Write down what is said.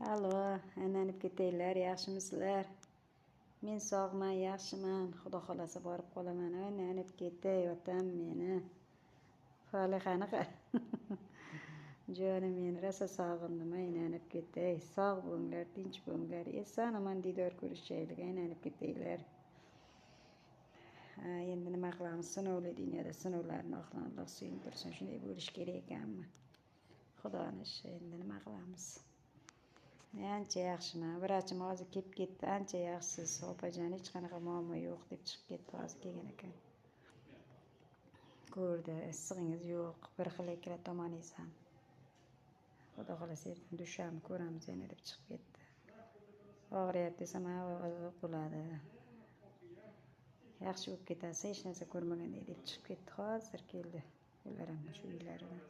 Allo, aylanib ketaylar, yaxshimisizlar? Men sog'man, yaxshiman. Xudo xolasa borib qolaman. Aylanib ketay, otam meni. Falihani qara. Jonim meni rosa sog'indim, aylanib ketay. Sog' bo'linglar, tinch bo'linglar. Eson omon diydor ko'rishaylik, aylanib ketaylar. Ha, endi nima qilamiz? Sinovli dunyoda sinovlarni oxiri Alloh suyuntirsin. Shunday bo'lishi kerak ekanmi? Xudoni ishi, endi nima qilamiz? Ancha yaxshiman. Vrachim hozir kelib ketdi. Ancha yaxshisiz, opajon, hech qanaqa muammo yo'q deb chiqib ketdi hozir kelgan ekan. Ko'rdi, issig'ingiz yo'q, bir xil ikkala tomoningiz ham. Xudo xohlasa ertaga dushanba ko'ramiz yana deb chiqib ketdi. Og'riyapti desam, ha, bo'ladi. Yaxshi bo'lib ketasiz, hech narsa ko'rmagandek deb chiqib ketdi. Hozir keldi. Ular ham shu uylaridan.